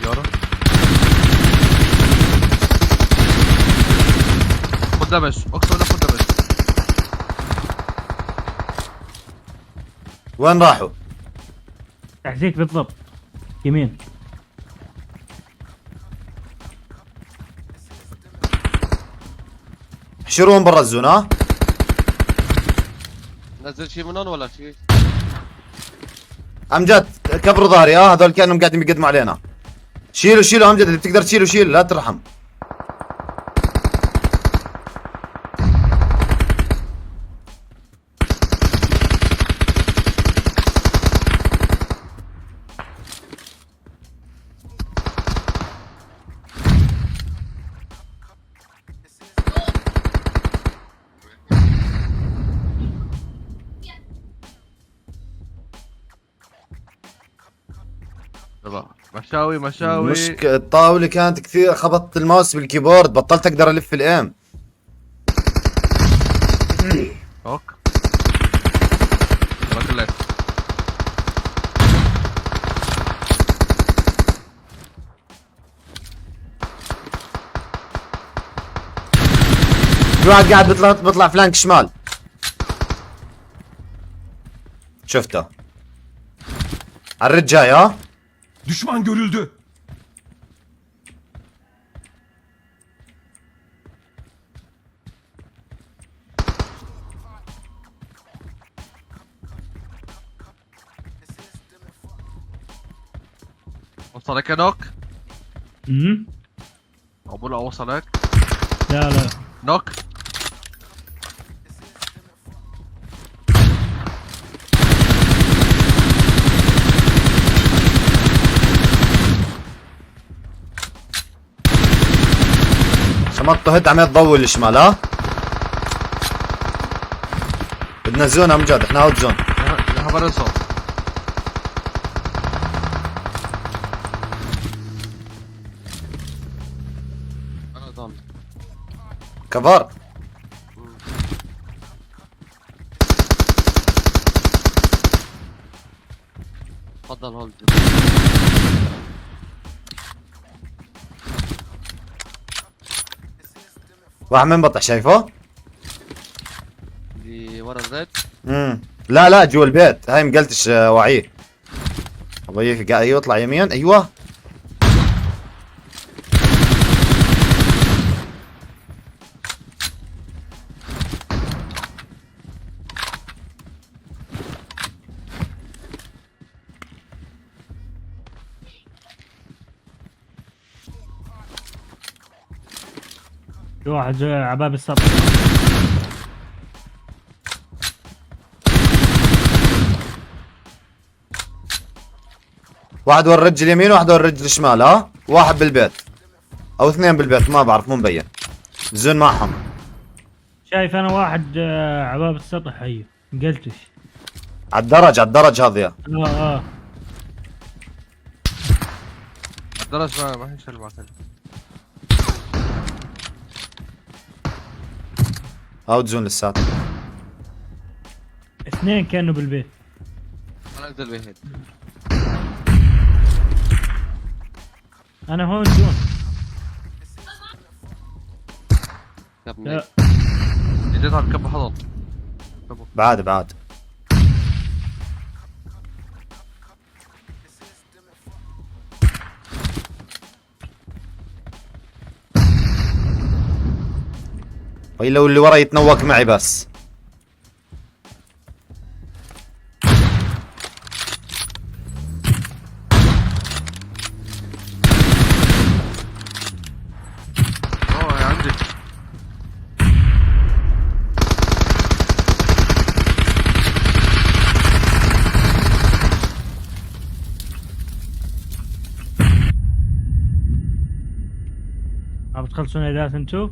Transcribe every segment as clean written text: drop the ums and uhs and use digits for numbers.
السيارة. خد damage، اقسم بالله خد damage. وين راحوا؟ تحتيك بالضبط، يمين. احشروهم برا ال zone. ها نزل شيء منهم ولا شيء؟ امجد كبروا ظهري. هذول كانهم قاعدين بيقدموا علينا. شيلوا شيلوا امجد، اللي بتقدر تشيله شيل، لا ترحم. يلا مشاوي مشاوي. مشكلة الطاولة كانت كثير، خبطت الماوس بال keyboard، بطلت اقدر الف ال aim. ok يلا كلك. في واحد قاعد بيطلع flank شمال، شفته على ال ridge جاي. ها Düşman görüldü. وصلك يا knock؟ امم ابو لا وصلك. لا لا. knock. شمطته هد، عم تضوي الشمال. ها بدنا zone امجد، احنا out zone. يا برا الصوت. انا ضامن. cover. تفضل hold. واحد منبطح، شايفه؟ اللي ورا ال ridge. لا لا، جوا البيت. هاي مقلتش. وعيه ابوي قاعد. ايوه اطلع يمين. ايوه في واحد جاي على باب السطح. واحد ورا الرجل اليمين وواحد ورا الرجل الشمال. ها واحد بالبيت او اثنين بالبيت، ما بعرف، مو مبين. zone معهم. شايف انا واحد على باب السطح. ايوه مقلتش. على الدرج، على الدرج هذا يا. اه اه. الدرج ما هيش معك. out zone لساته. اثنين كانوا بالبيت. انا انزل بهيد. انا هون zone. كبني. لا. اجيت على الكب حضن. بعاد بعاد. طيب لو اللي ورا يتنوك معي بس. اوه يا عندي. عم بتخلصون اداة انتو؟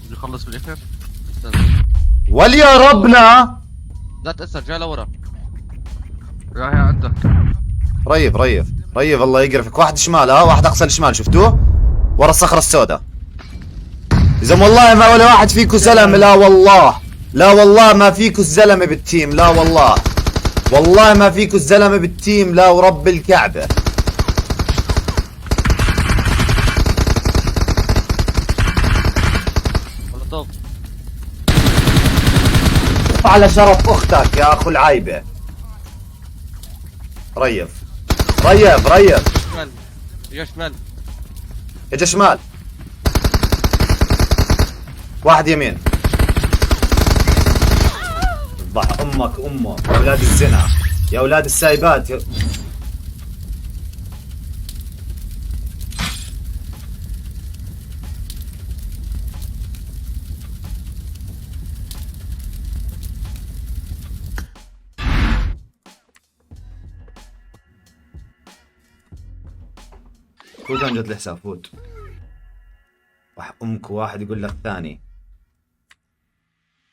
بده يخلص بالاخر. استنى. وليا ربنا. لا تأثر، جاي لورا. لا هي عندك. ريف ريف ريف، الله يقرفك. واحد شمال، ها واحد اقصى الشمال، شفتوه؟ ورا الصخرة السوداء. اذا والله ما ولا واحد فيكم سلم، لا والله. لا والله ما فيكو الزلمة بال team، لا والله، والله ما فيكو الزلمة بال team، لا ورب الكعبة. مولوتوف. على شرف اختك يا اخو العايبة. ريف ريف ريف. شمال، اجا شمال. اجا شمال، واحد يمين. ضح امك امك يا اولاد الزنا، يا اولاد السايبات، يا فوت امجد الحساب فوت. وح امك واحد يقول لك ثاني.